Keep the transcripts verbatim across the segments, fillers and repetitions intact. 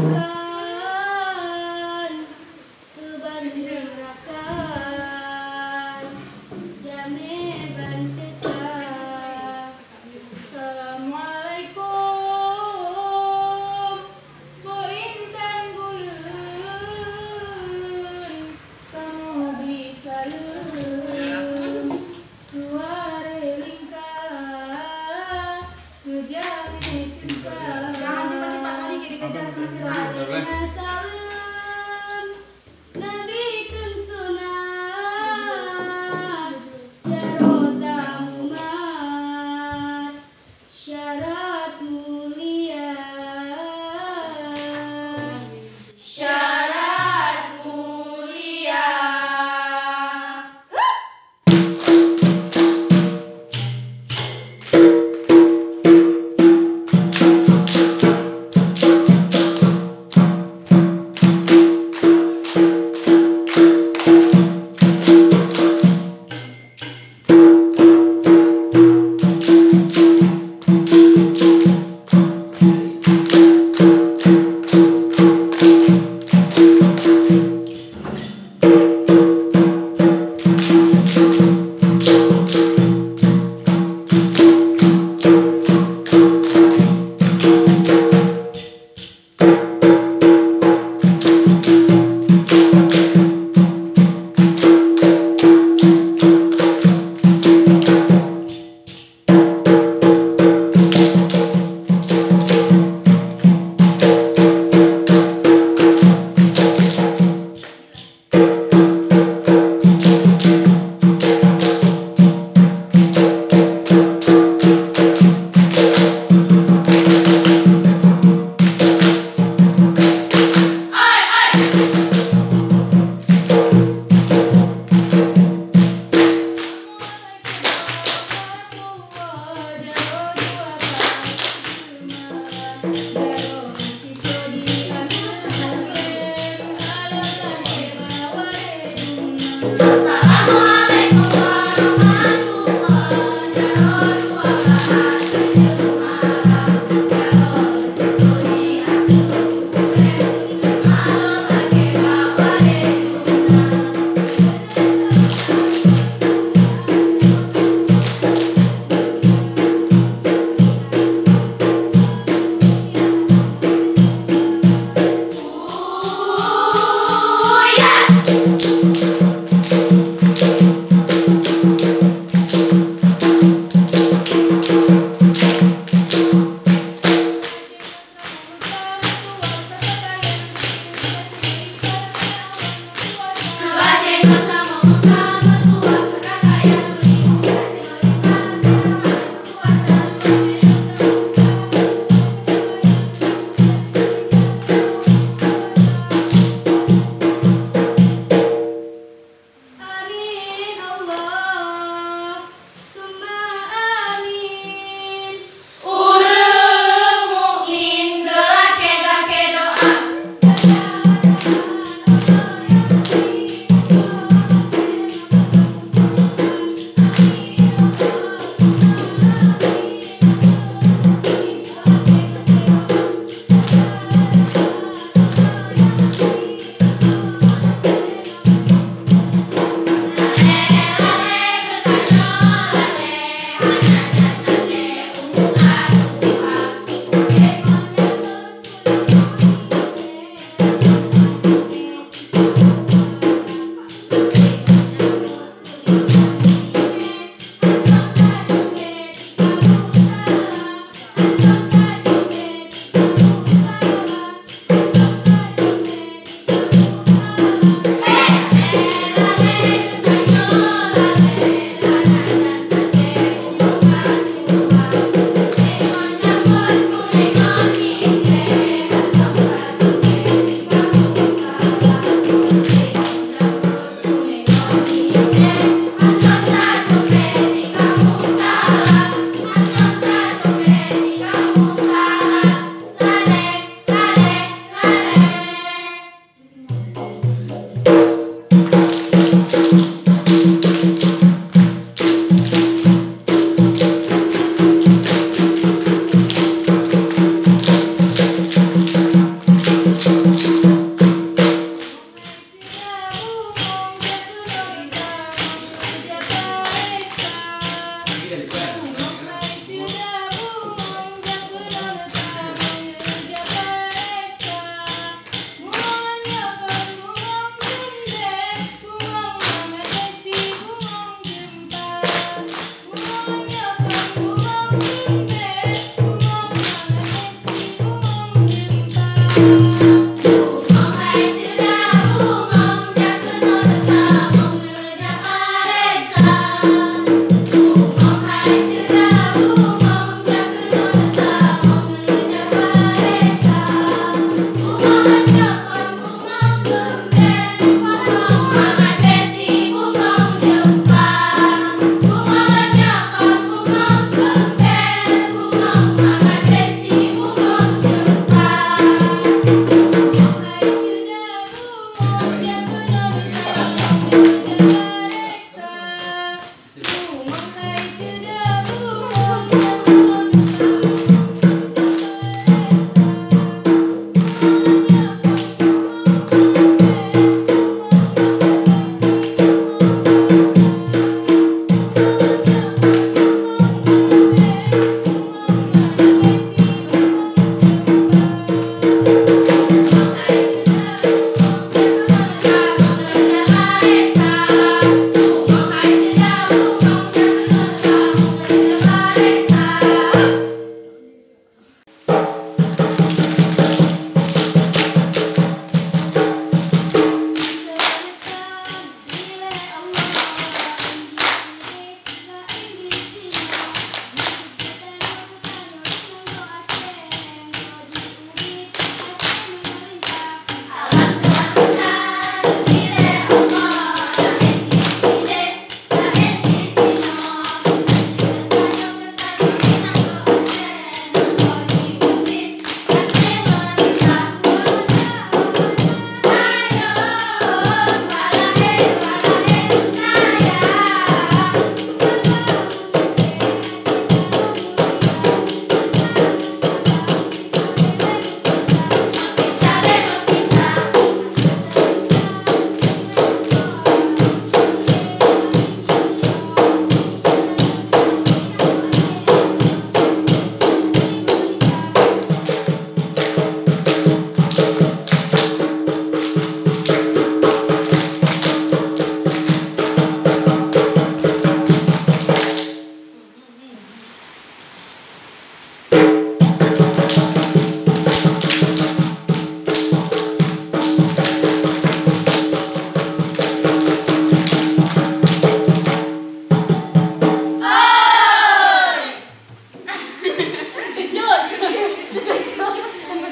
Kan, keuban rakan, jamé ban teuka. Assalamualaikum, po intan buleuen, kamoe bri saleuem. Tuare lingka, meujamé teuka. Jangan cepat-cepat lari ke dikejar sama sekali. Saleuem, Nabi kheun sunat, jaroe tamumat, syarat mulia. Syarat mulia.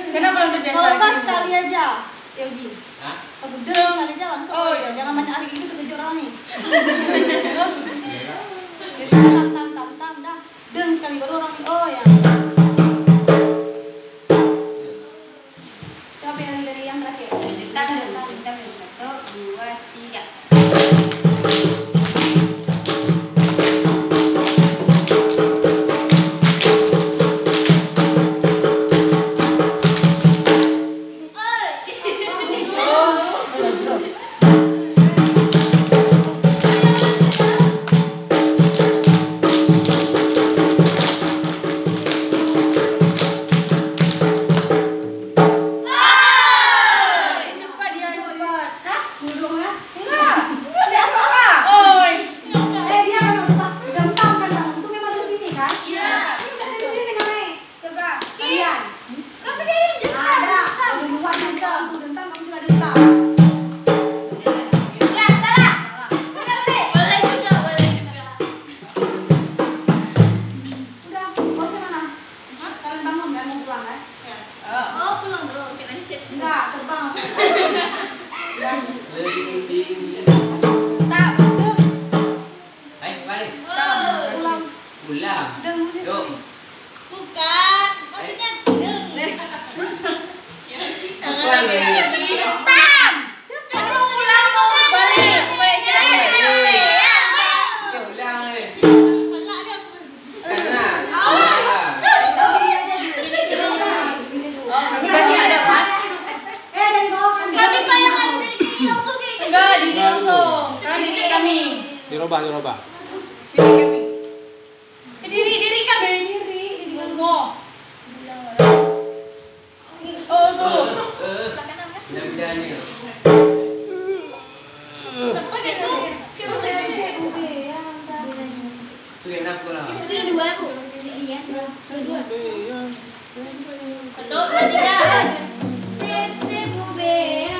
Kenapa belum terbiasa? Kalau pas sekali aja, Yogi. Hah? Aku deng kali aja langsung. Oh, iya. Jangan macam hari ini terkejut orang ni. Dia tam, tam, tam, tam, tam, dah. Deng sekali baru orang ni, oh ya. Coba yang dari yang terakhir. Lanjutkan dulu, lanjutkan dulu. Satu, dua, tiga. Cepat dia, cepat. Hah? Nudung, ya? Enggak. Enggak. Oi. Eh, dia kalau cepat, gampang kan, Bang? Itu memang di sini, kan? Iya. Di sini, kan, Mai? Coba. Kalian. Kenapa dia yang dentang? Ada. Dentang. Kalau di luar dentang, aku dentang, kamu juga dentang. Ya, salah. Salah. Boleh juga, boleh juga. Udah, bosnya mana? Hah? Kalian bangun, kan? Mau pulang, kan? Ya. Oh, pulang terus. Enggak, terbang. Udah. Tak, betul. Hai, mari. Pulang. Pulang. Deng, deng. Yuk. Bukan. Maksudnya deng. Apa yang lagi? Tam. Kasih ulang mau balik. Balik. Yuk, ulang lagi. Anak dia. Pulang. Gini, gini. Oh, kami tadi ada, Pak. Kami, Pak, yang ada dari kiri langsung ke. Enggak, di sini langsung. Kami, kami. Dirubah, dirubah. Sini kami. Itu ada dua, Bu. Jadi, ya. Ada dua. Betul, betul. Sip, sip, Bu Bea.